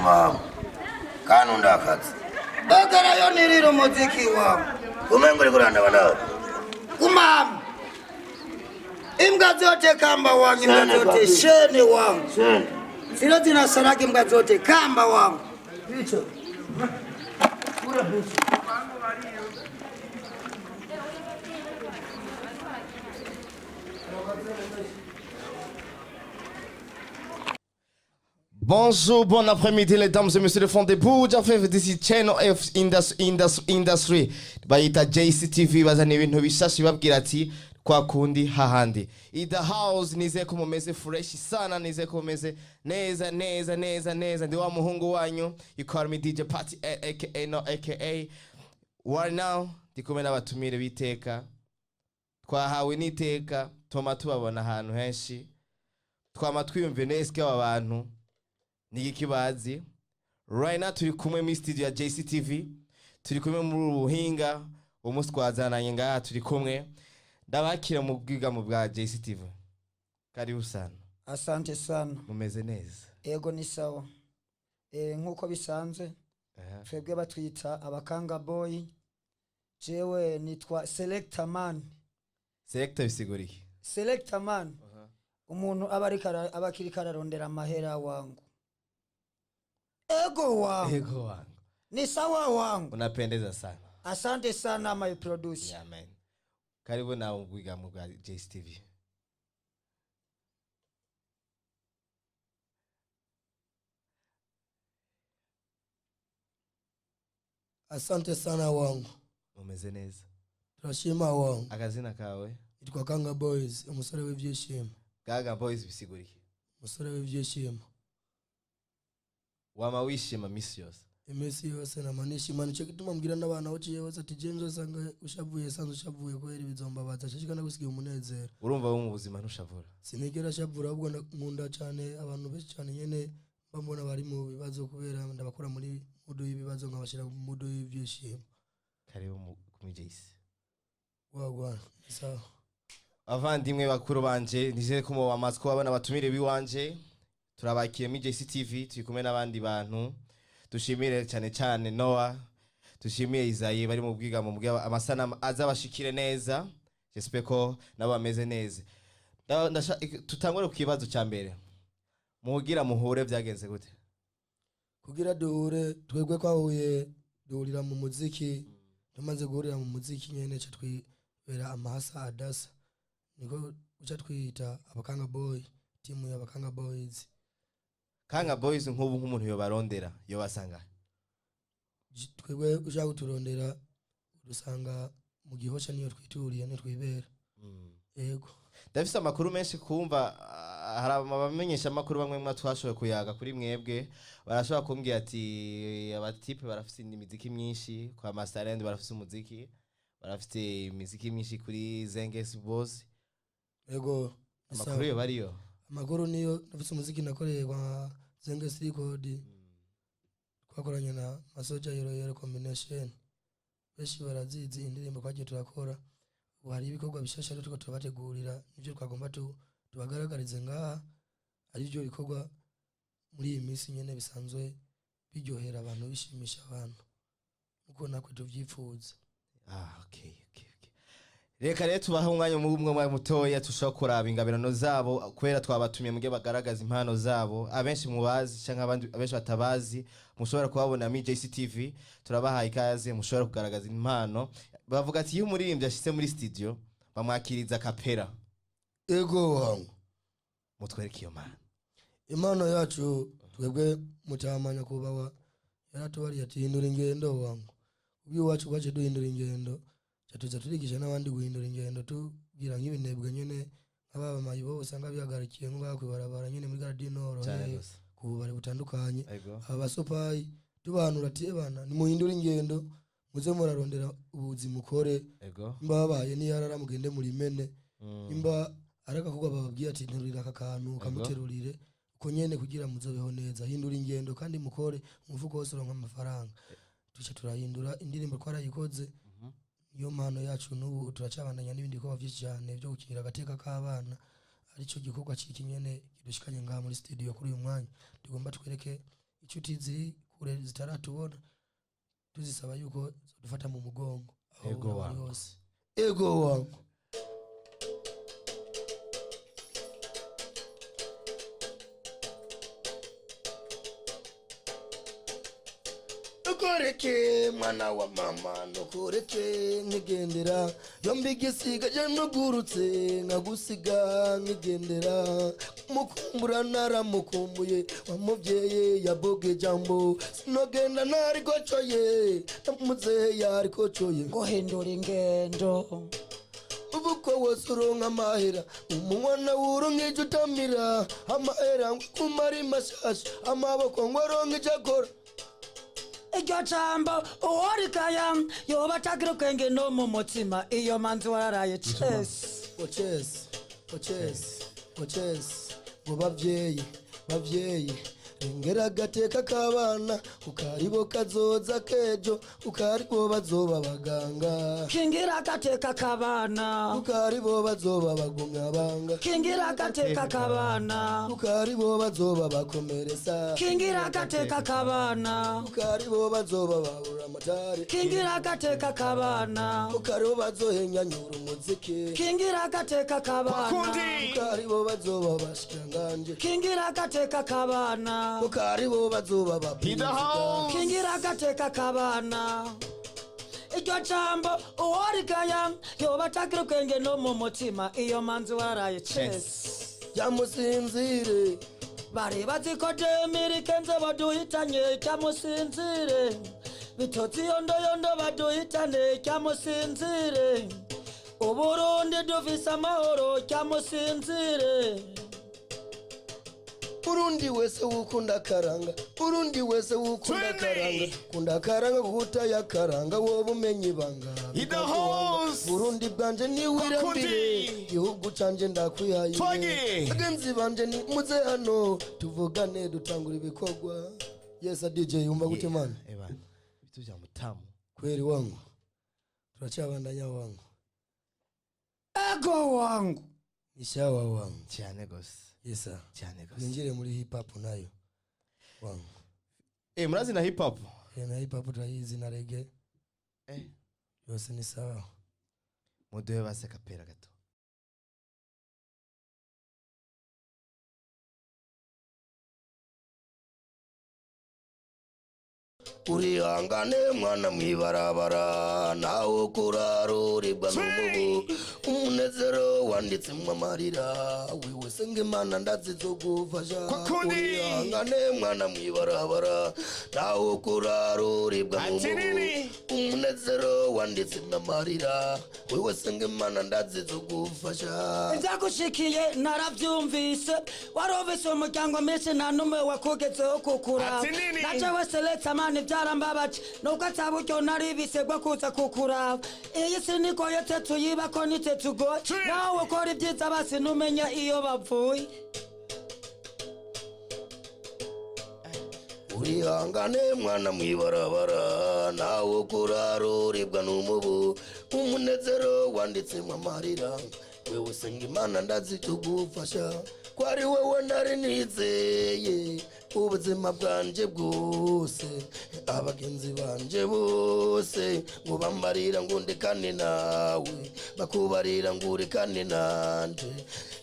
Mama kanundakazi bagarayo nirira umuziki wangu umengo uriko urandaba nawe kumama imbwa zote kamba wangu imbwa Shene zote kabisa. shene wangu Shene. zino zinasaraka imbwa zote kamba wangu Bicho. Kura bicho. Bonjour, bon après-midi, les dames et messieurs de fond de Buja FF, this is Channel F Industry. Bayita JCTV bazana ibintu bishasha bibabwira ati kwa kundi hahandi. In the house nizeye ko mumeze fresh sana, nizeye ko mumeze neza neza neza neza. Ndi wa muhungu wanyu, you call me DJ Party aka no aka. Right now ndi kumwe n'abatumire b'iteka. Twahawe n'iteka, tuma tubabona ahantu henshi. Twama twiyumviye neza aba bantu nigiki bazi. Right now turi kumwe muri studio ya JCTV, turi kumwe muri ubu buhinga, umunsi twazananye ngaha turi kumwe. Ndabakira mu bwigamo bwa JCTV. Karibu sana. Asante sana. Mumeze neza? Ego ni sawa. Nkuko bisanzwe twebwe batwita abakanga boy. Jewe nitwa Selector Man. Selector bisigura iki? Selector Man. Umuntu aba ariko aba akiriko ararondera amahera wangu. Ego wangu. Ego wangu. Ni sawa wangu. Unapendeza sana. Asante sana my producer. Yeah man. Karibu na ubwigamo bwa JCTV. Asante sana wangu. Umeze neza? Turashima wangu. Akazina kawe? Nitwa Kanga Boys, umusore w'ibyishimo. Kanga Boys bisigura iki? Umusore w'ibyishimo. Wama wishima misi yose. Imisi yose namanishima, nico gituma mbwira n'abantu aho uciye hose ati je nzosanga ushavuye sanze ushavuye kubera ibizombabaza shishika nagusigiye umunezero. Urumva wo mu buzima ntushavura? Sinigera shavura, ahubwo nkunda cyane abantu benshi cyane nyene bambona bari mu bibazo kubera ndabakura muri mudu y'ibibazo nkabashira mu mudu y'ibyishimo. Karibu mu JC. Wagwa sawa. Abavandimwe bakuru banje, nizere ko mu amatsiko babona batumire biwanje. Turabakiye mu JCTV, turi kumwe n'abandi bantu. Dushimire cyane cyane Noah, dushimire Isaie bari mu bwigamo bwa amasanamu azabashikire neza. J'espère ko nabo bameze neza. Tutangure ku kibazo cya mbere. Mugira muhure byagenze gute? Kugira duhure twebwe kwahuye duhurira mu muziki, tumaze guhurira mu muziki nyene cyo twibera amahasa adasa. Niko uca twita abakanga boy, timu y'abakanga boys. Kanga boys nk'ubu nk'umuntu yobarondera yobasanga. Twebwe ushaka kuturondera udusanga mu Gihosha niyo twituriye niyo twibera. Yego. Ndafise amakuru menshi kumva, hari abamenyesha amakuru bamwe mwa twashoboye kuyaga kuri mwebwe, barashobora kumbwira ati abatipe barafise imiziki myinshi kwa Masterland, barafise umuziki, barafise imiziki myinshi kuri Zenges Boss. Yego. Amakuru yo bariyo. Amakuru niyo ndafise umuziki nakoreye kwa Zenges Record. Twakoranye na Masoja Yero Yero Combination. Benshi barazizi indirimbo twagiye turakora. Ubu hari ibikorwa bishasha rero turiko turabategurira, nivyo twagomba tubagaragarize ngaha, ari byo bikorwa muri iyi minsi nyene bisanzwe biryohera abantu, bishimisha abantu uko natwe tuvyifuza. Okay, okay, okay. Reka rero tubahe umwanya umwe mutoya tushobora kuraba ingabirano zabo, kubera twabatumye muge bagaragaza impano zabo. Abenshi mubazi canke abandi abenshi batabazi mushobora kubabona muri JCTV, turabahaye ikaze, mushobora kugaragaza impano. Bavuga ati iyo umuririmbyi ashitse muri studio bamwakiriza kapera. Ego wangu. Mutwereke iyo mpano. Impano yacu twebwe mutamanya kubawa yaratubariye ati hindura ingendo wangu. Ubwo iwacu twaje duhindura ingendo, tuza turigisha n'abandi guhindura ingendo, tugira nk'ibinebwe nyene nk'ababa mayibo usanga bihagarikiye nko ngaha kwibarabara nyene muri Gare du Nord, Cyane gose. ku bubare butandukanye. Ego. Aba basopayi tubanura ati ebana nimuhindure ingendo, muze murarondera ubuzima ukore. Ego. Nimba babaye niyarara mugende murimene. Nimba araka kugwa bababwiye ati nterurira aka kantu, Ego. kamuterurire uko nyene kugira muzobeho neza. Hindura ingendo kandi mukore umufuko wose uronka amafaranga. Tuca turahindura indirimbo twarayikoze. Niyo mpano yacu n'ubu turacabandanya n'ibindi bikorwa byinshi cyane byo gukingira agateka k'abana, arico gikorwa ciki nyene kidushikanye ngaha muri studio kuri uyu mwanya. Tugomba twereke Inshuti ziri kure zitaratubona tuzisaba yuko dufata mu mugongo aho Ego bari wangu. hose. Ego wangu. Nukureke mwana wa mama, nukureke nkigendera, yombi igisiga je nugurutse nkagusiga nkigendera, mukumbura naramukumbuye wa muvyeyi yaboge jambo, sinogenda narikocoye namuzehe yarikocoye, guhindura ingendo ubuko wose uronka amahera, umunwa wuronka icyo utamira, amahera ngo kumara mashasha, amaboko ngo aronke icyo akora. Iryo jambo uworikaya yoba atagira ubwenge no mu mutima, iyo manzi wararaye chess. Ochesi, ochesi, ochesi, ngo bavyeyi, bavyeyi, rengera agateka k'abana, kuko aribo kazoza k'ejo, kuko aribo bazoba abaganga, Kingira agateka k'abana, kuko aribo bazoba abagumyabanga, kingira agateka k'abana, kuko aribo bazoba abakomeresa, kingira agateka k'abana, kuko aribo bazoba babura amatari, kingira agateka k'abana, kuko aribo bazohenyanyura umuziki, kingira agateka k'abana, Kundi. kuko aribo bazoba abashikiranganje, kingira agateka k'abana, kuko aribo bazoba In the abaperezida. house. kingira agateka k'abana. Iryo jambo uworikaya yoba atagira ubwenge no mu mutima, iyo manzi waraye chess. Yamusinzire Bari bazi ko demirike nze baduhitanye cyamusinzire, bitotsi yondoyondo baduhitane cyamusinzire, Uburundi dufise amahoro cyamusinzire. Burundi wese wukunda karanga, Burundi wese wukunda Twende. karanga, kunda karanga kutaya karanga, wowe umenye ibanga. In the house. Burundi bwanje niwirambire, Kundi. igihugu canje ndakwihaye, Twage. bagenzi banje ni muze hano tuvugane dutangura ibikorwa. Yes DJ, umva gute man? Eh bana, vitu vya mutamu. Kweli wangu, turacabandanya wangu, Ego wangu. ni shawa wangu. Cyane gose. Yes sir. Cyane gose. Ninjire muri hip hop nayo wangu. Murazi na hip hop? Na hip hop turayizi na reggae. Yose ni sawa. Muduhe base kapera gato. Urihangane mwana mwibarabara, nawe kuraruribwa n'umubu, umunezero wanditsemwo amarira, wiwe senga Imana ndazizogufasha. Kwakundi. Urihangane mwana mwibarabara, nawe kuraruribwa n'umubu, Atinini. umunezero wanditsemwo amarira, wiwe senga Imana ndazizogufasha. Ibyagushikiye narabyumvise, warumvise umuryango mwinshi nta n'umwe wakugezeho kukura. Atinini. Naje wese leta amana ibyarambabaje, nubwo ataburyo naribise bwo kuza kukuraba. Iyi si niko yose tuyibako nitwe tugoye, Three. nawe ukora ibyiza basi ntumenya iyo bavuye. Urihangane mwana mwibarabara, nawe kuraruribwa n'umubu, umunezero wanditsemwo amarira, wewe senga Imana ndazitugufasha, ko ari wewe nari nizeye ubuzima bwanje bwose, abagenzi banje bose ngo bambarira ngo ndekane nawe, bakubarira ngo urekane nanje,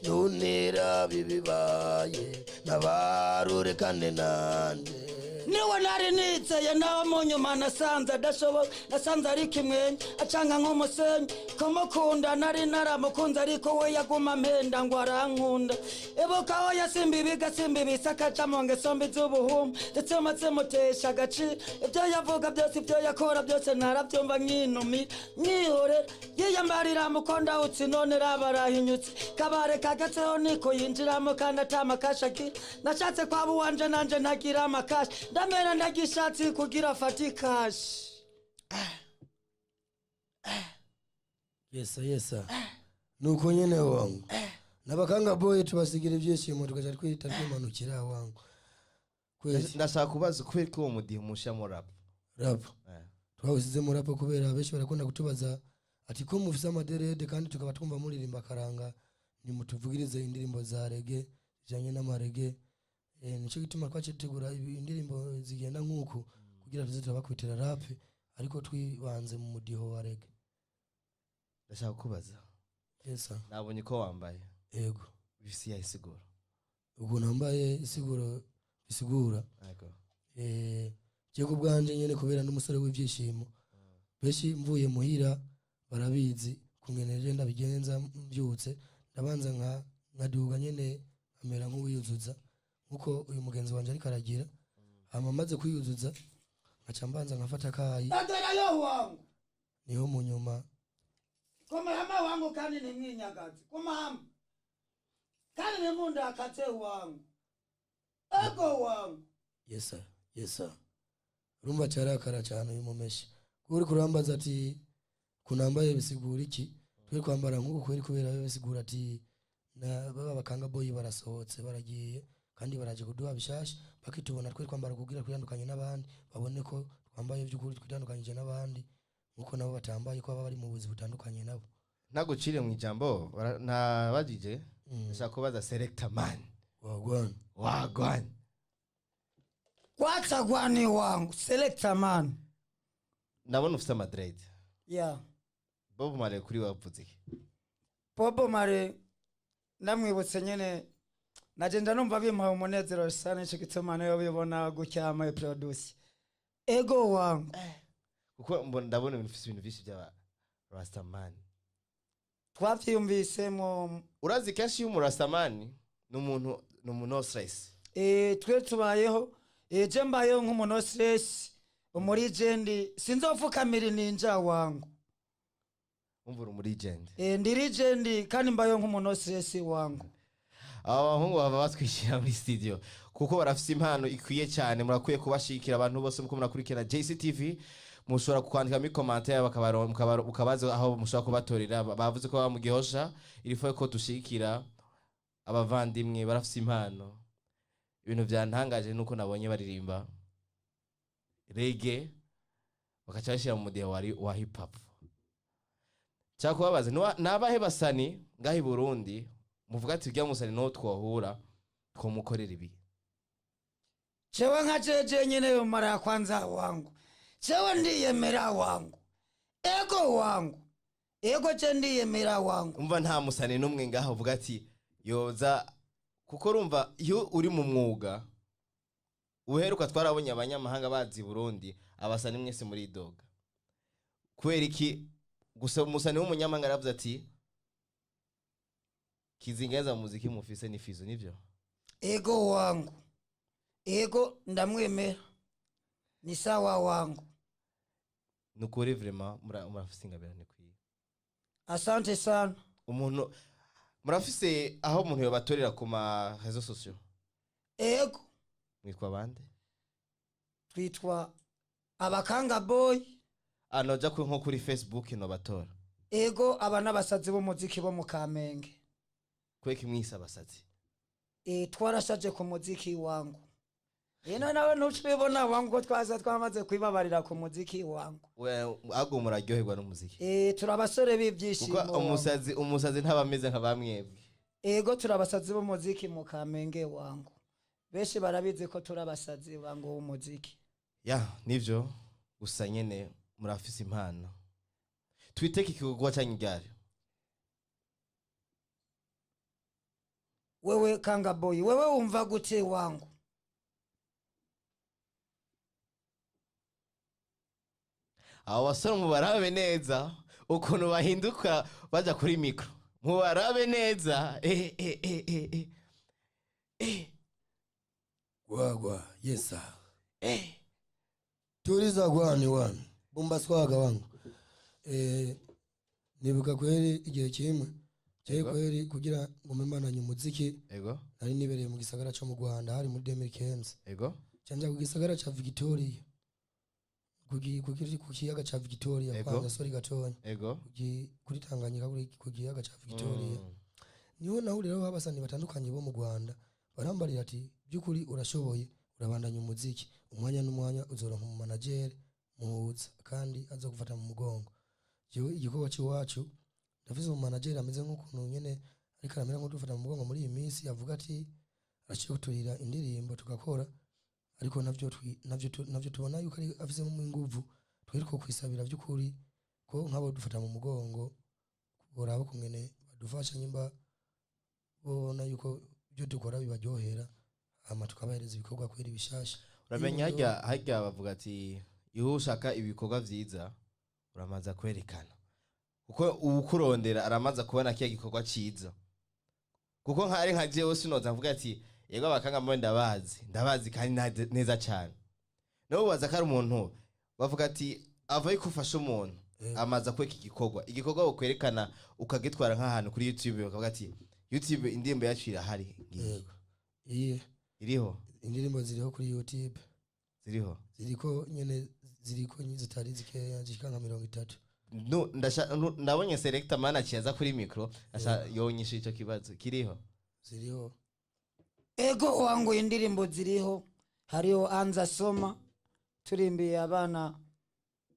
none bibibaye nabarurekane nanje. Niwe nari nizeye naho mu nyuma nasanze adashoboye, nasanze ari kimwenye acanga nk'umusenyi, kumukunda nari naramukunze ariko we yaguma ampenda ngo arankunda. Ibuka aho yasimba ibigasimba ibisaka aca mu ngeso mbi z'ubuhumbu, ndetse maze mutesha agaciro, ibyo yavuga byose ibyo yakora byose narabyumva nkinumira mwihorera, yiyambarira mukonda utsi none rabarahinyutse, kabare kagetseho niko yinjiramo kandi atamakasha agira, nashatse kwaba uwanje nanje ntagira amakasha, ndamera ndagishatse kugira afate ikashi. Yesa yesa, nuko nyene wangu nabakanga boy tubasigira ibyishimo tukaja twita twimanukira wangu. Kwezi Ndashaka kubaza kubera ko uwo mudiho musha mu rap. Rap. Twawusize mu rap kubera benshi barakunda kutubaza ati ko mufise amaderede kandi tukaba twumva muririmba karanga, nimutuvugirize indirimbo za reggae zijanye n'amarege. Nico gituma twaciye dutegura indirimbo zigenda nk'uku kugira tuze turabakwitira rap, ariko twibanze mu mudiho wa reggae. Ndashaka kubaza. Yes sir. Nabonye ko wambaye. Yego. Bisi ya isiguro. Ubwo nambaye isiguro bisigura. Yego. Je ku bwanje nyene kubera n'umusore w'ivyishimo. Beshi mvuye muhira barabizi kungeneje ndabigenza, mbyutse ndabanza nka nkaduga nyene amera nk'uwiyuzuza nkuko uyu mugenzi wanje ariko aragira. Hama maze kwiyuzuza nkaca mbanza nkafata kayi. Adera yo wangu. Niho mu nyuma. Kumahama wangu kandi ni mwinyagazi. Kumahama. Kandi ni munda akate wangu. Ego wangu. Yes sir. Yes sir. Urumva cyarakara cyane uyu mumeshi. Kuri kurambaza ati kunambaye bisigura iki? Twe kwambara nkuko kweri kubera bisigura ati na baba bakanga boy barasohotse baragiye kandi baraje kuduha bishasha bakitubona twe kwambara kugira kwirandukanye n'abandi babone ko twambaye by'ukuri twitandukanyije n'abandi nkuko nabo batambaye ko baba bari mu buzi butandukanye nabo. Nagucire mu ijambo nabajije ndashaka kubaza selector man. Wagwan. Wagwan. Kwatagwani wangu selector man. Ndabona ufite Madrid. Yeah. Bob Marley kuri wavuze iki? Bob Marley namwibutse nyene nagenda numva bimpaye umunezero sana, ico gituma nayo bibona gucyama produce. Ego wangu. Kuko ndabona ibintu ufite ibintu byinshi bya Rastaman. Twavyumvise mu urazi kenshi y'umu Rastaman n'umuntu no stress. Twe tubayeho je mbayeho nk'umuntu stress umuri jendi sinzofukamira ninja wangu. Umvura umuri jendi. Ndi legend kandi mbayeho nk'umuntu stress wangu. Abahungu baba batwishyira muri studio kuko barafise impano ikwiye cyane, murakwiye kubashikira abantu bose muko murakurikira JCTV. Mushobora kwandika muri commentaire bakabaza aho mushobora kubatorera. Bavuze ko baba mu Gihosha, irifo ko dushikira abavandimwe barafise impano. Ibintu byantangaje nuko nabonye baririmba reggae bakaca bashyira mu mudiho wa hip hop. Cyakubabaza nabahe basani ngahi Burundi muvuga ati ujya musani no twohura twomukorera ibi? Chewe nka jeje nyene mara kwanza wangu. Chewe ndiyemera wangu. Ego wangu. Ego je ndiyemera wangu. Umva nta musani numwe ngaho uvuga ati yoza, kuko urumva iyo uri mu mwuga uheruka twarabonye abanyamahanga bazi Burundi abasani mwese muri doga. Kubera iki gusa umusani w'umunyamahanga aravuze ati kizingeza muziki mufise ni Fizo, nivyo? Ego wangu. Ego ndamwemera. Ni sawa wangu. Nukuri vraiment murafise ingabire nikwiye. Asante sana. Umuntu murafise aho umuntu yobatorera ku ma réseaux sociaux? Ego. Mwitwa bande? Twitwa Abakanga Boy. Anoja ku nko kuri Facebook no batora. Ego aba nabasazi b'umuziki bo mu Kamenge. Kweki mwisa abasazi? Twarashaje ku muziki wangu. Ino nawe ntucibona wangu ko twaza twamaze kwibabarira ku muziki wangu. We ago muraryoherwa n'umuziki. Turabasore b'ibyishimo. Kuko umusazi ntabameze nka bamwebwe. Ego turabasazi b'umuziki mu Kamenge wangu. Benshi barabizi ko turabasazi bangu b'umuziki. Ya, nivyo gusa nyene murafise impano. Twiteke ikigwa cyanyigare. Wewe Kanga Boy, wewe umva gute wangu? Abo basore mubarabe neza ukuntu bahinduka baja kuri micro. Mubarabe neza. Gwagwa, yes sir. Tuliza gwani wani. Bomba swaga wangu. Nibuka kweli igihe kimwe. Je kweli kugira ngo membananye umuziki. Ego. Nari nibereye mu gisagara cyo mu Rwanda hari muri 2015. Ego. Canja ku gisagara ca Victoria. Ku kiyaga ca Victoria kwanza sori gatonya. Ego. Kuri Tanganyika ku kiyaga ca Victoria. Niho nahuriraho abasani batandukanye bo mu Rwanda. Barambarira ati byukuri urashoboye urabandanya umuziki umwanya n'umwanya uzoronka mu manager muhuza kandi azogufata mu mugongo. Jewe igikorwa c'iwacu ndafise mu manager ameze nk'ukuntu nyene ariko aramera nk'udufata mu mugongo muri iyi minsi, avuga ati Arashobora kuturira indirimbo tugakora, ariko navyo tubona yuko ari afisemo inguvu. Tweriko kwisabira by'ukuri ko nk'abo dufata mu mugongo boraba kungene badufasha, nyimba bona yuko ibyo dukora bibaryohera, hama tukabahereza ibikorwa kwera ibishasha. Uramenya hajya bavuga ati iyo ushaka ibikorwa vyiza uramaza kwerekana, kuko uwukurondera aramaza kubona kiya gikorwa ciza. Kuko nkari nka jewe sinoza mvuga ati yego abakanga mwe ndabazi kandi neza cyane. No ubaza ko ari umuntu bavuga ati ava yikufasha umuntu amaza kweka igikorwa ukwerekana ukagitwara nk'ahantu kuri YouTube, bakavuga ati YouTube indirimbo yacu irahari. Yego, iye iriho, indirimbo ziriho kuri YouTube, ziriho ziriko nyene, ziriko zitari zikeya zishika nka 30. No ndabonye selector man aciyaza kuri micro asa yonyisha ico kibazo kiriho, ziriho. Ego wangu indirimbo ziriho, hariho anza soma turimbiye abana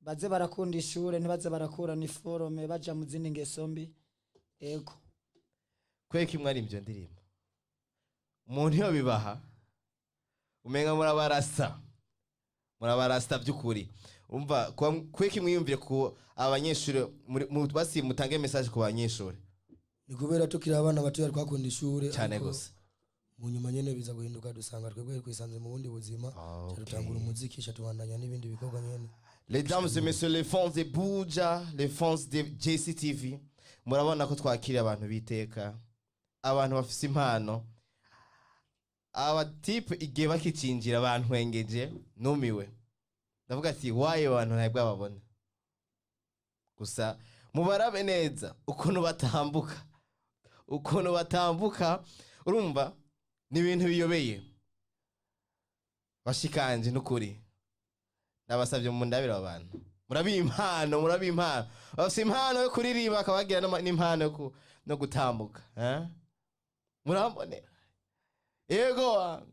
baze barakunda ishure ntibaze barakura ni forome baja mu zindi ngeso mbi. Ego kweki mwari ivyo ndirimbo umuntu yo bibaha umenga murabarasa by'ukuri. Umva kweki mwiyumvire ku abanyeshure basi mutange message ku banyeshure. Ni kubera tukiri abana batoya twakunda ishure cyane gose, mu nyuma nyene biza guhinduka dusanga twebwe kwisanze mu bundi buzima, tutangura umuziki shatubandanya n'ibindi bikorwa nyene. Les dames et messieurs, les fans de Buja, les fans de JCTV, murabona ko twakira abantu biteka, abantu bafise impano, aba type igihe bakicinjira abantu wengeje numiwe. Ndavuga ati waye abantu ntabwo babona. Gusa mubarabe neza ukuntu batambuka, urumva ni ibintu biyobeye. Bashikanje n'ukuri nabasabye mu ndabira abantu murabi impano bafise impano yo kuririmba akabagira n'impano no gutambuka, murambonera. Yego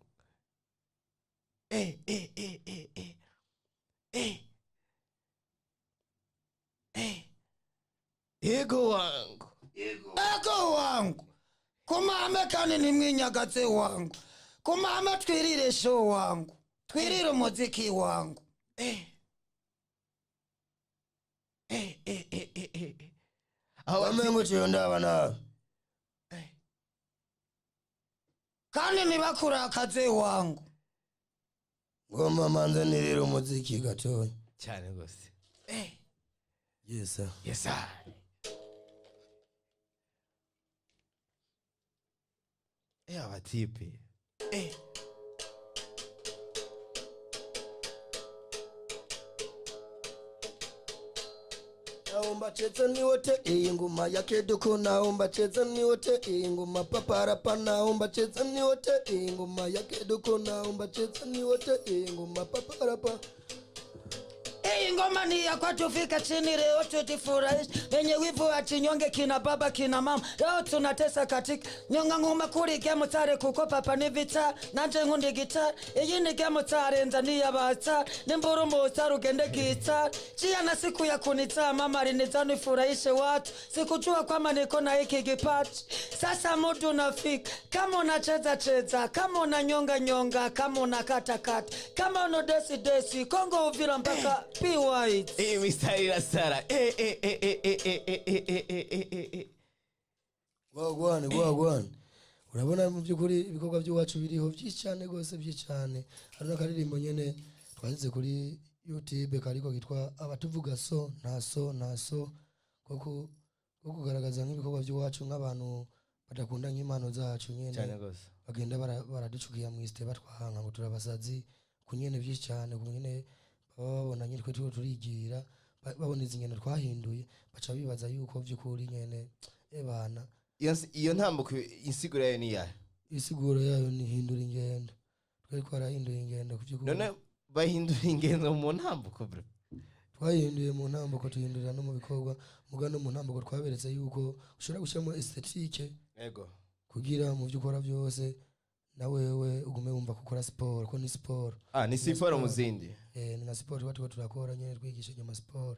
yego wangu, ego wangu kumame kandi nimwinyagatse wangu, kumame twirire show wangu, twirire umuziki wangu. Aho ndabana kandi nibakurakaze wangu, ngoma manze nirire umuziki gatoya cyane gose. Yes sir. Yes sir. Abatipe. Naomba cheza ni wote iyi ngoma ya keduko, naomba cheza ni wote iyi ngoma paparapa, naomba cheza ni wote iyi ngoma ya keduko, naomba cheza ni wote iyi ngoma paparapa. Iyi ngoma ni ya kwetu, fika chini leo tutifurahisha. Wenye wivu achinyonge kina baba kina mama, leo tunatesa katika nyonga ngoma kuri game tare, kuko papa ni vita nanje nkundi guitar. Iyi ni game tare nzani ya bata nimburu mutari ugende guitar chia na siku ya kunita mama alinizani furahishe watu, sikujua kwamba niko na hiki kipaji. Sasa mudu nafika, kama unacheza cheza, kama unanyonga nyonga, kama unakata kata, kama unodesi desi, Kongo Uvira mpaka P-White. Mr. Irasara. Gwagwan. Urabona mu byukuri ibikorwa by'iwacu biriho byinshi cyane gose, byinshi cyane. Hari n'akaririmbo nyene twashyize kuri YouTube kariko kitwa abatuvuga so nta so nta so, koko kugaragaza nk'ibikorwa by'iwacu nk'abantu badakunda nk'impano zacu nyene cyane gose, bagenda baraducukiya mu iste batwahanga ngo turabasazi kunyene byinshi cyane, kunyene baba babona nyine twe turigira, babona izi ngendo twahinduye baca bibaza yuko by'ukuri nyene ebana. Iyo ntambuko insiguro yayo ni yayo, isiguro yayo ni hindura ingendo. Twari twarahinduye ingendo kuvy'ukuri. None bahindura ingendo mu ntambuko bro? Twahinduye mu ntambuko tuhindurira no mu bikorwa, muga no mu ntambuko twaberetse yuko ushobora gushyiramo esthétique, yego, kugira mu byo ukora byose na wewe ugume wumva gukora siporo, ko ni siporo. Ni siporo muzindi. Ni na siporo tuba turakora nyene, twigisha nyama siporo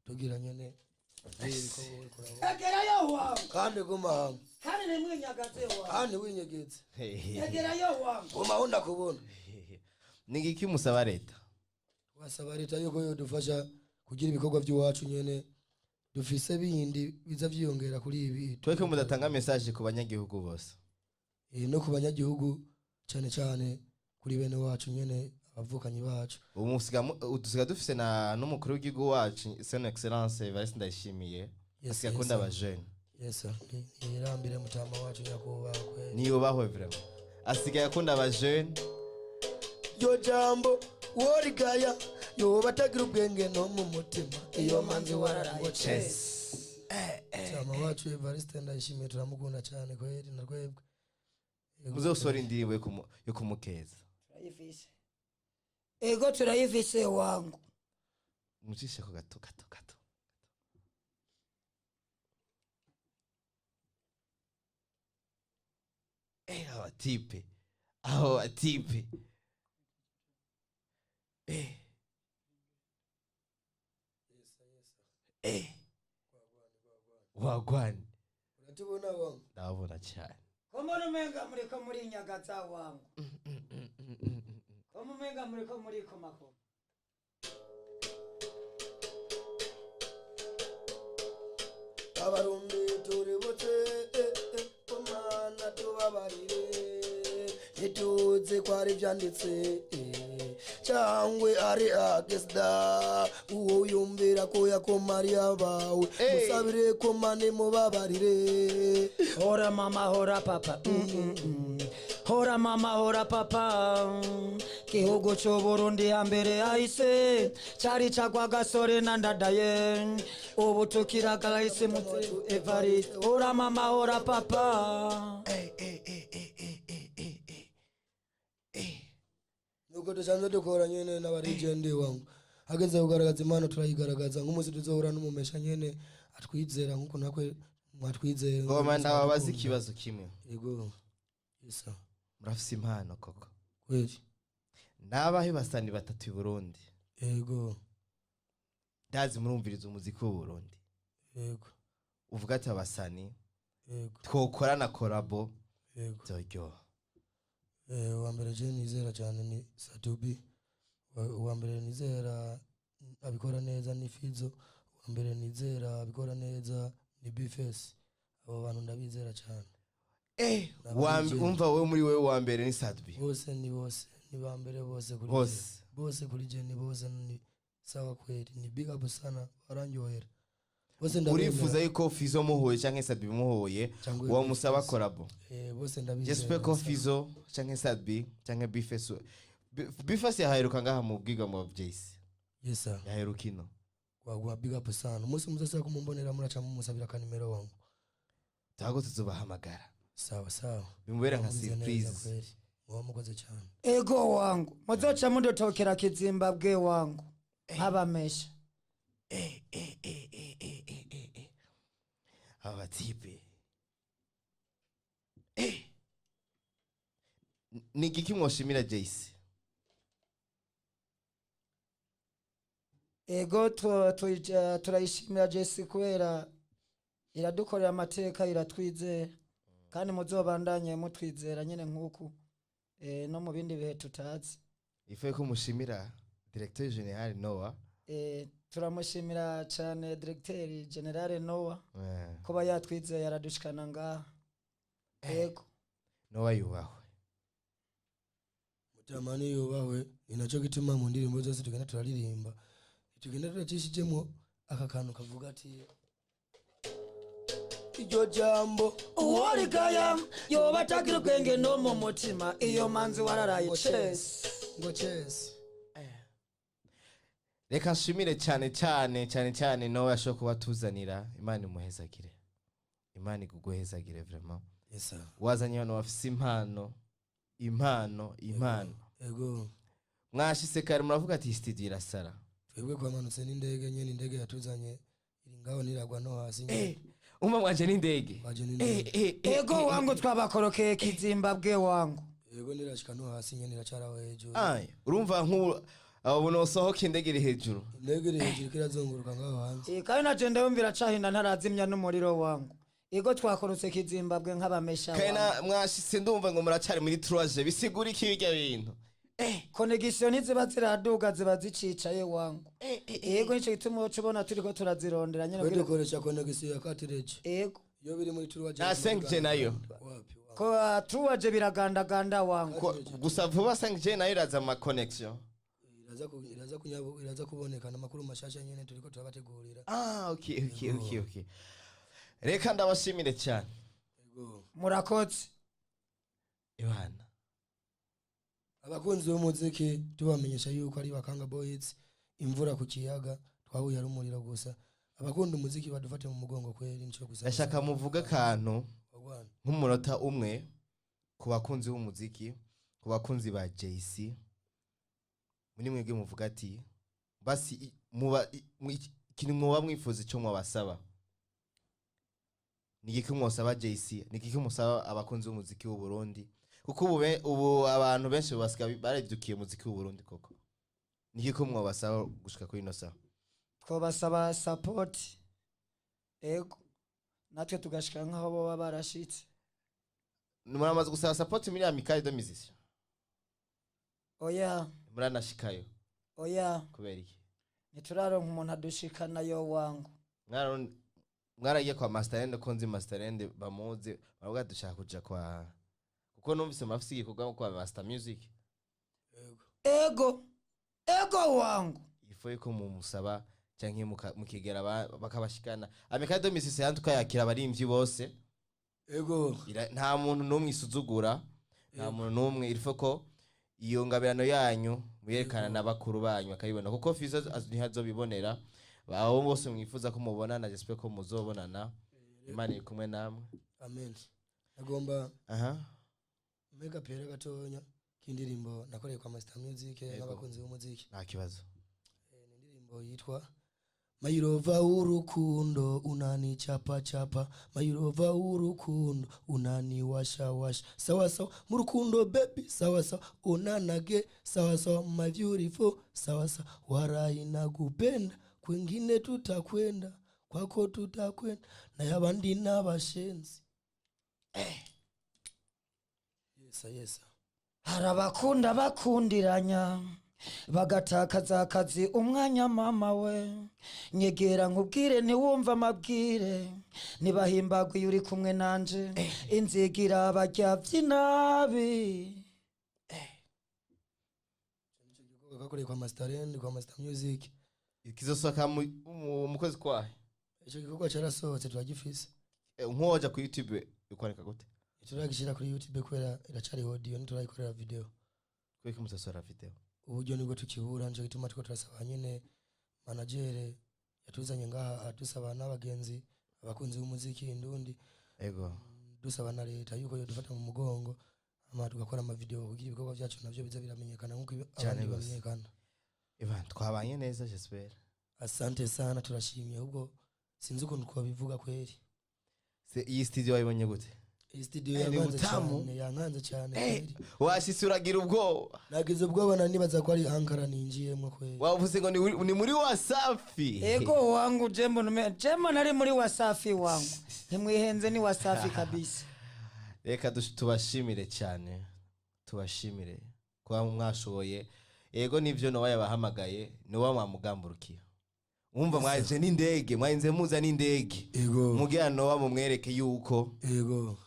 tugira nyene Egerayo wangu. Kandi guma hamwe. Kandi nimwinyagaze wangu. Kandi winyegeze. Egerayo wangu. Guma aho ndakubona. Ni iki musaba leta? Twasaba leta yuko yodufasha kugira ibikorwa by'iwacu nyene dufise bindi biza vyiyongera kuri ibi. Tweke mudatanga message ku banyagihugu bose. No ku banyagihugu cyane cyane kuri bene wacu nyene abavukanyi bacu. Ubu dusiga dufise na n'umukuru w'igihugu wacu Son Excellence Evariste Ndayishimiye. Yes, asiga akunda aba jeune. Yes sir. Nirambire mutama wacu nyakubahwa kweli. Niyubahwe vraiment. Asigaye akunda aba jeune. Yo jambo worigaya yoba atagira ubwenge no mu mutima iyo manzi wararaye Chess. Mutama wacu Evariste Ndayishimiye turamukunda cyane kweli na rwebwe. Muzosora indirimbo yo kumukeza. Turayifise. Ego turayifise wangu. Mucishe ko gato gato gato. Aba tipe. Aho atipe. Wagwani. Uratubona wangu? Ndabona cyane. Kombona umenga muriko muri nyagaza wangu. Kombona umenga muriko muri komakoma. Abarundi tuributse komana tubabarire nituze ko ari vyanditse cyangwe ari agesda uwo yumvira ko yakomari abawe musabire komane mubabarire. Hora mama hora papa. Hora mama hora papa. Gihugu c'u Burundi hambere hahise cari cagwa gasore na Ndadaye ubu tukiragahise mutse Evariste. Hora mama hora papa. Nuko dusanzwe dukora nyene n'abarigende wangu hageze kugaragaza impano turayigaragaza nk'umunsi tuzohura n'umumesha nyene atwizera nkuko nakwe mwatwizeye. Ngoma ndababaza ikibazo kimwe. Yego. Yes sir. Murafise impano koko. Kweli. Nabahe basani batatu i Burundi. Yego. Ndazi murumviriza umuziki w'u Burundi. Yego. Uvuga ati abasani. Yego. Twokorana collabo. Yego. Byoryoha. Uwa mbere je nizera cyane ni Satubi. Uwa mbere nizera abikora neza ni Fizo. Uwa mbere nizera abikora neza ni Bface. Abo bantu ndabizera cyane. Umva wewe muri wewe wa mbere ni Satubi. Bose ni bose, ni ba mbere bose kuri bose. Bose kuri je ni bose ni sawa kweli, ni big up sana barandyohera. Bose ndabizera. Urifuza yuko Fizo muhuye canke Satubi muhuye wa musaba collabo? Bose ndabizera. J'espère ko Fizo canke Satubi canke Bface. Bface yaheruka ngaha mu bwiga mu JC. Yes sir. Yaheruka ino. Wagwa big up sana. Umunsi muzasaba kumumbonera muraca mumusabira kanimero wangu. Tago tuzobahamagara. Sawa sawa. Bimubera nka surprise. Muba mukoze cyane. Ego wangu. Muzoca mudutokera Kizimbabwe wangu. Abamesha. Aba tipe. Ni igiki mwoshimira JC? Ego turayishimira JC kubera iradukorera amateka iratwizera kandi muzobandanye mutwizera nyene nkuku no mu bindi bihe tutazi. Ife ko mushimira Directeur General Noah. Turamushimira cyane Directeur General Noah kuba yatwizeye aradushikana ngaha. Ego Noah yubahwe. Mutamani yubahwe ni naco gituma mu ndirimbo zose tugenda turaririmba tugenda turacishijemo aka kantu kavuga ati iryo jambo uworigaya yoba atagira ubwenge no mu mutima iyo manzi wararaye chess ngo chess. Reka nshimire cyane cyane cyane cyane Noah yashoboye kubatuzanira. Imana imuhezagire. Imana iguhezagire vraiment. Yes sir. Wazanye hano bafise impano impano impano. Ego. Mwashise kare muravuga ati studio irasara. Twebwe kwamanutse n'indege nyene indege yatuzanye iri ngaho niragwa no hasi nyene. Umva mwanje n'indege. Ego wangu twabakorokeye Kizimbabwe wangu. Ego nirashika no hasi nyene iracaraho hejuru. Urumva nku Abo nosohoka indege iri hejuru. Indege iri hejuru kirazunguruka ngaho hanze. Kandi naje ndabumvira cahinda ntarazimya n'umuriro wangu. Ego twakorotse Kizimbabwe nk'abamesha Kandi wangu. Mwashitse ndumva ngo muracari muri 3G, bisigura iki birya bintu? Connexion ntiziba ziraduga, ziba zicicaye wangu. Ego nico gituma uca ubona turiko turazirondera nyene Twe kugira dukoresha connexion ya 4G. Ego. Iyo biri muri 3G. Na 5G nayo. Wapi, wapi. Ko 3G biragandaganda wangu. Gusa vuba 5G nayo iraza mu ma connexion. Iraza kuboneka amakuru mashasha nyene turiko turabategurira. Ah, okay. Reka ndabashimire cyane. Ego. Murakoze. Ibana. Abakunzi b'umuziki tubamenyesha yuko ari Bakanga Boys, imvura ku kiyaga twahuye ari umuriro gusa. Abakunda umuziki badufate mu mugongo kweri, nico gusa. Ndashaka muvuge akantu Wagwana. nk'umunota umwe ku bakunzi b'umuziki, ku bakunzi ba JC. Muri mwebwe muvuga ati basi muba ikintu mwoba mwifuza ico mwabasaba. Ni igiki mwosaba JC? Ni igiki musaba abakunzi b'umuziki w'u Burundi? Kuko ubu abantu benshi basigaye baravyukiye umuziki w'u Burundi koko. Ni igiki mwobasaba gushika kuri ino saha? Twobasaba support. Ego. Natwe tugashika nkaho boba barashitse. Muramaze gusaba support muri Amicale de Musiciens? Oya. Muranashikayo? Oya. Kubera iki? Ntituraronka umuntu adushikana yo wangu. Mwaragiye kwa Master End, ko nzi Master End bamuzi, baravuga dushaka kuja kwa, kuko numvise murafise igikorwa kwa Master Music. Ego. Ego. Ego wangu. Ifo yuko mumusaba canke mukigera bakabashikana. Amicale de Musiciens yantu kayakira abarimvyi bose. Ego. Nta muntu numwe isuzugura, nta Ego. muntu numwe, ilfo ko iyo ngabirano yanyu muyerekana na bakuru banyu bakayibona, kuko Fizo ntihazobibonera. Abo bose mwifuza ko mubonana, j'espère ko muzobonana. Imana iri kumwe namwe. Amen. Nagomba Aha. mega pere gatonya k'indirimbo nakoreye kwa Master Music Yego. n'abakunzi b'umuziki. Nta kibazo. Ni indirimbo yitwa Mairova urukundo unani chapa chapa, Mairova urukundo unani washa washa, sawa sawa murukundo baby, sawa sawa unanage, sawa sawa my beautiful, sawa sawa warai nakupenda, kwingine tutakwenda, kwako tutakwenda, na yabandi n'abashenzi. Yesa yesa. Harabakunda bakundiranya bagatakaza akazi umwanya mama we, nyegera nkubwire ntiwumva amabwire, nibahimbagwe uri kumwe nanje, inzigira bajya vyinabi. Gakoreye kwa Master End, kwa Master Music. Kizosoka mu kwezi kwahe? Ico gikorwa carasohotse turagifise. Nkoja ku YouTube ikwaneka gute? Turagishira kuri YouTube kubera iracari audio, ntiturayikorera video. Kuki mutasora video? Uburyo nibwo tukibura, nico gituma turiko turasaba nyene manager yatuzanye ngaha, adusaba n'abagenzi abakunzi b'umuziki indundi. Ego. Dusaba na leta yuko yodufata mu mugongo, ama tugakora ama video kugira ibikorwa byacu navyo biza biramenyekana nkuko Cyane abandi gose. bamenyekana. Ivan, twabanye neza j'espère. Asante sana, turashimye. Ubwo sinzi ukuntu twabivuga kweri. Se iyi studio wayibonye gute? Iyi studio Ni yankanze utamu. cyane, yankanze cyane kweri. Washitse uragira ubwoba. Nagize ubwoba na nibaza ko ari Ankara ninjiyemwo kweri. Wavuze ngo ni muri Wasafi. Ego wangu jembo nume, jembo nari muri Wasafi wangu. Ntimwihenze ni Wasafi kabisa. Reka tubashimire cyane. Tubashimire kuba mwashoboye. Ego nivyo no yabahamagaye, ni wa mwamugamburukiye. Umva mwaje n'indege, mwainze muza n'indege. Ego. Mugira Nowa mumwereke yuko Ego.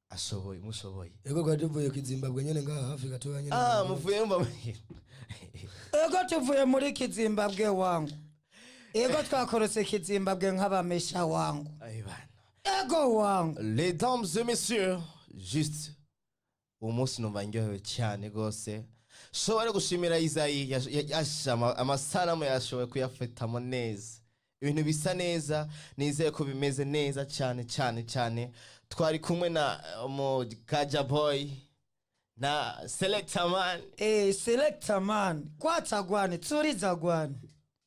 ashoboye, mushoboye. Ego kwa tuvuye ku Zimbabwe nyene ngaha hafi gatoya nyene. Ah, muvuye mba. Ego tuvuye muri Kizimbabwe wangu. Ego twakorotse Kizimbabwe nk'abamesha wangu. Ay bana. Ego wangu. Les dames et messieurs, juste umunsi numva ndyohewe cyane gose. Shobora gushimira Isayi amasanamu yashoboye kuyafatamo neza. Ibintu bisa neza, nizeye ko bimeze neza cyane cyane cyane. Twari kumwe na mu Kaja Boy na Selector Man. Selector Man, kwatagwane, turizagwane.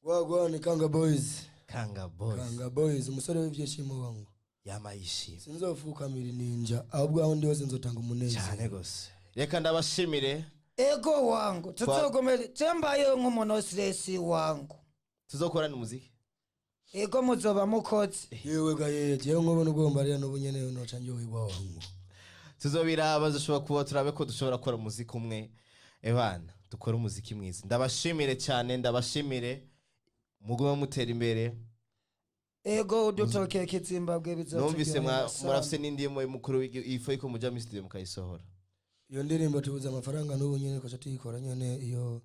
Gwagwane Kanga Boys. Kanga Boys. Kanga Boys, umusore w'ibyishimo wangu. Yamayishimo. Sinzofukamira ninja, ahubwo aho ndi hose nzotanga umunezero. Cyane gose. Reka ndabashimire. Ego wangu, tuzogomere tembayo nk'umuntu stress wangu. Tuzokorana umuziki. Ego muzoba mukoze. Yewe ga yeye, jewe nk'ubu nubwo mbarira n'ubu nyene noca ndyoherwa wangu. Tuzobiraba, dushobora kuba turabe ko dushobora gukora umuziki umwe. Ebana, dukore umuziki mwiza. Ndabashimire cyane, ndabashimire, mugume mutera imbere. Ego udutokeye Kizimbabwe bizoturyohera Numvise sana. murafise n'indimu mukuru w'igihugu, ifo yuko muja muri studio mukayisohora. Iyo ndirimbo tubuze amafaranga n'ubu nyene ko tuyikora nyene, iyo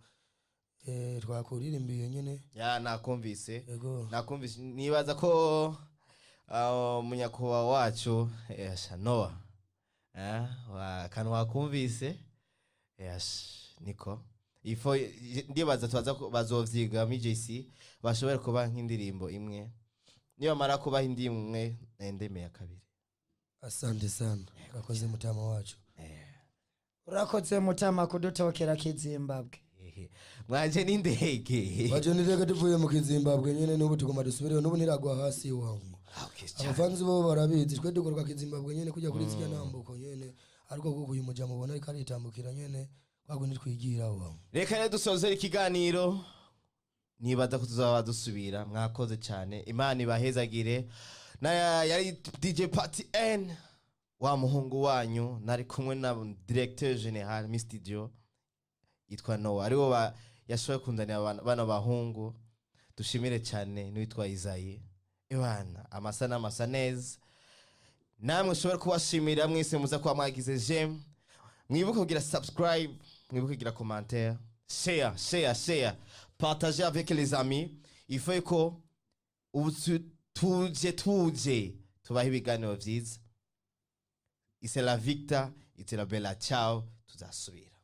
twakuririmbiye nyene. Ya, nakumvise. Ego. Nakumvise, nibaza ko munyakubahwa wacu Noah kantu wakumvise, niko ifo ndibaza tubaza ko bazovyiga muri JC bashobora kuba nk'indirimbo imwe, nibamara kubaha indirimbo imwe ndemeye ya kabiri. Asante sana, urakoze mutama wacu. Urakoze mutama kudutokera Kizimbabwe. Ehe. Mwanje n'indege. Waje n'indege tuvuye mu Kizimbabwe nyene, n'ubu tugomba dusubireyo, n'ubu niragwa hasi wangu. Okay, cyane. Abafanzi bo barabizi, twe dukorwa Kizimbabwe nyene kujya kuri zirya ntambuko nyene, ariko kuko uyu muja mubona ariko aritambukira nyene kwago nitwigira wangu. Reka rero dusozere ikiganiro, nibaza ko tuzaba dusubira. Mwakoze cyane, Imana ibahezagire. Na yari DJ Party N wa muhungu wanyu, nari kumwe na directeur général mi studio yitwa Noah, aribo yashoboye kunzanira bano bahungu. Dushimire cyane n'uwitwa Isaie. Ebana, amasa n'amasa neza. Namwe ushobora kubashimira mwese muza kuba mwagize j'aime, mwibuke kugira subscribe, mwibuke kugira commentaire, share, share, share, partager avec les amis. Il faut ko ubu tuje tubahe ibiganiro vyiza. It's la Victor, it's la Bella. Ciao, tuzasubira.